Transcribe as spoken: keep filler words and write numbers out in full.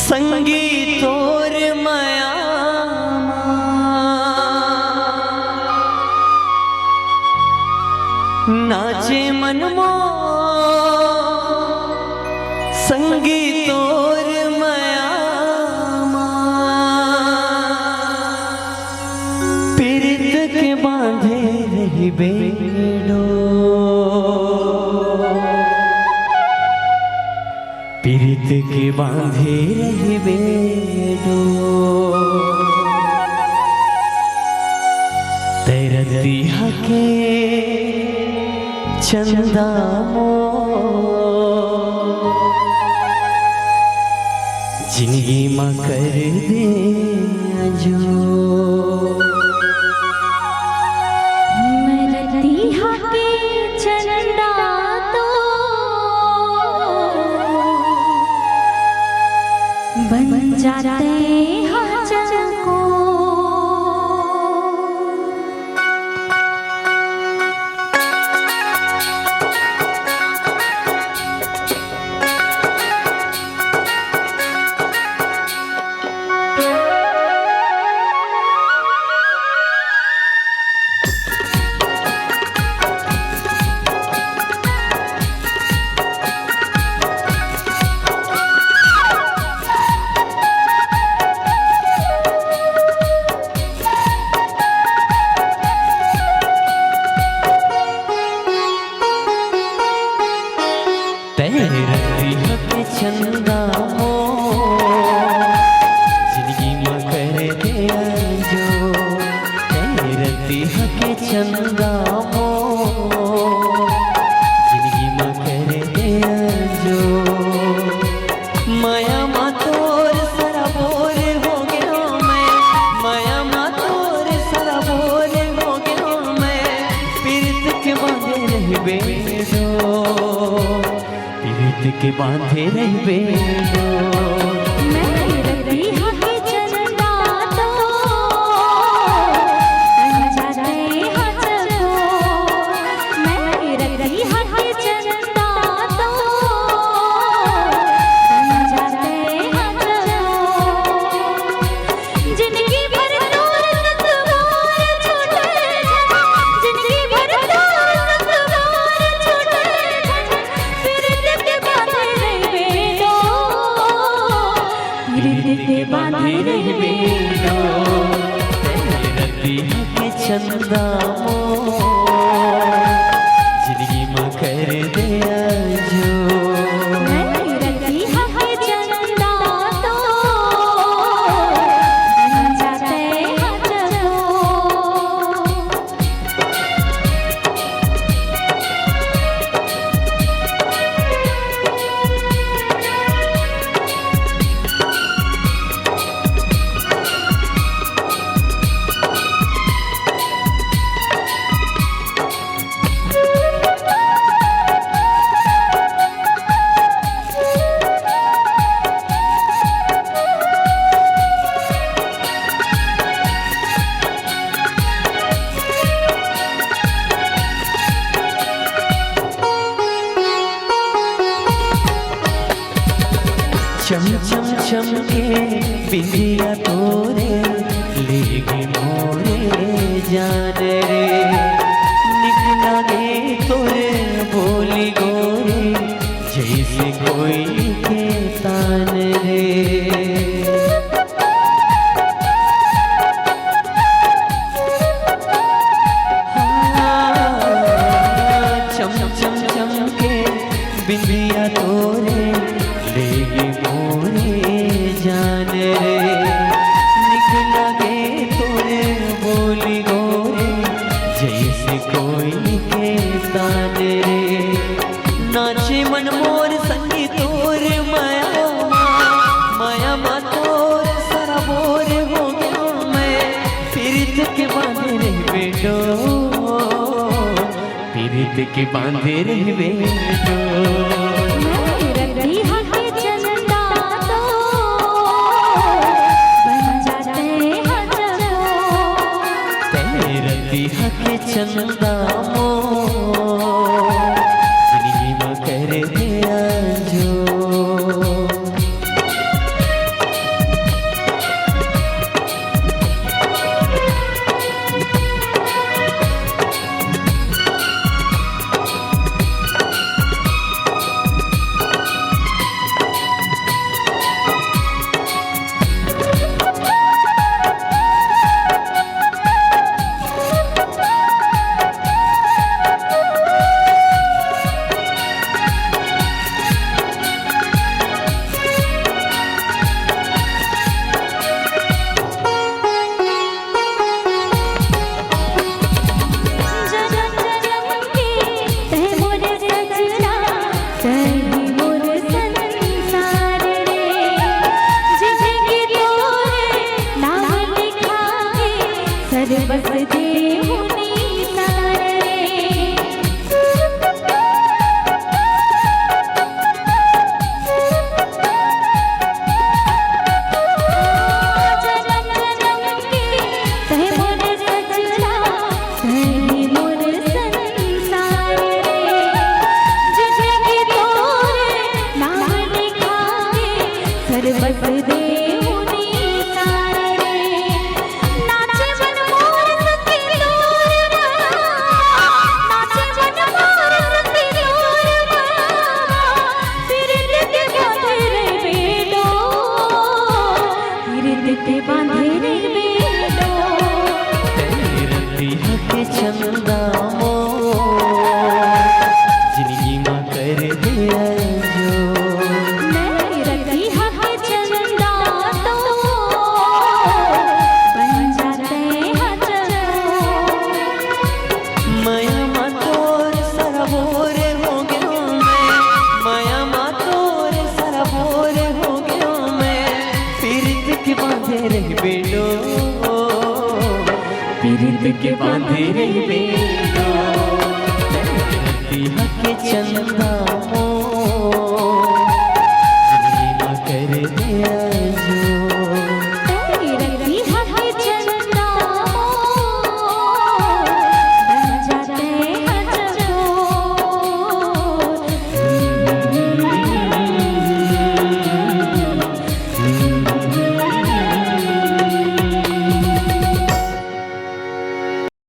संगी तोर मया मा, नाचे मन मो संगी तोर मया मा, पीरित के बांधे रहिबे डोर। पीरित के बांधे रहिबे डोर। तैं रतिहा के चंदा मो, जिनगी मा कर दे जो। मैं रतिहा के चंदा तो बन जाते हाँ चको। तैं रतिहा के चंदा मो, जिनगी मा कर दे जो। तैं रतिहा के चंदा मो, जिनगी मा कर दे जो। मया मा तोर सराबोर हो गयो मैं, मया मा तोर सराबोर हो गयो मैं, पीरित के बांधे रहिबे डोर। पीरित के बांधे रहिबे डोर। मैं रतिहा के चंदा तो बन जाते हाँ चको। मैं रतिहा के चंदा तो बन जाते हाँ चको। जिनगी भर तोर संग मोर छूटे झन, जिनगी भर तोर संग मोर छूटे झन, पीरित के बांधे रहिबे डोर, पीरित के बांधे रहिबे डोर। तैं रतिहा के चंदा मो, जिनगी मा कर दे जो। मैं रतिहा के चंदा तो बन जाते हाँ चको। चम चम चमके बिंदिया तोरे, लेगे मोरे जान रे। निक लागे तोरे बोली गोरी, जैसे कोयल के तान रे। हाँ, चम चम चमके बिंदिया तोरे, लेगे मोरे जान रे। निक लागे तोरे बोली गोरे, जैसे कोयल के तान रे। नाचे मन मोर संगी तोर मया मा, मया मा तोर सराबोर हो गयो मैं। पीरित के बांधे रहिबे डोर, पीरित के बांधे रहिबे डोर। मैं रतिहा के चंदा तो बन जाते हाँ चको। तैं रतिहा के चंदा मो, जिनगी मा कर दे सरबस देहु निसार रे। जनम जनम के तैं मोर सजना, तैं मोर संसार रे। जिनगी तोरे नाम लिखाए, सरबस देहु निसार रे। नाचे मन मोर सखी तोर रा, नाचे मन मोर सखी तोर रा, पीरित के बांधे रहिबे डोर, पीरित के बांधे रहिबे डोर। तैं रतिहा के चंदा मोर, जिनगी मा कर दे अंजोर। मैं रतिहा के चंदा तोर, बन जा तैं हा चकोर। मया मा तोर सरोवर हो गेंव मैं, मया मा तोर सरोवर हो गेंव मैं, पीरित के बांधे रहिबे डोर, पीरित के बांधे रहिबे डोर। तैं रतिहा के चंदा मोर,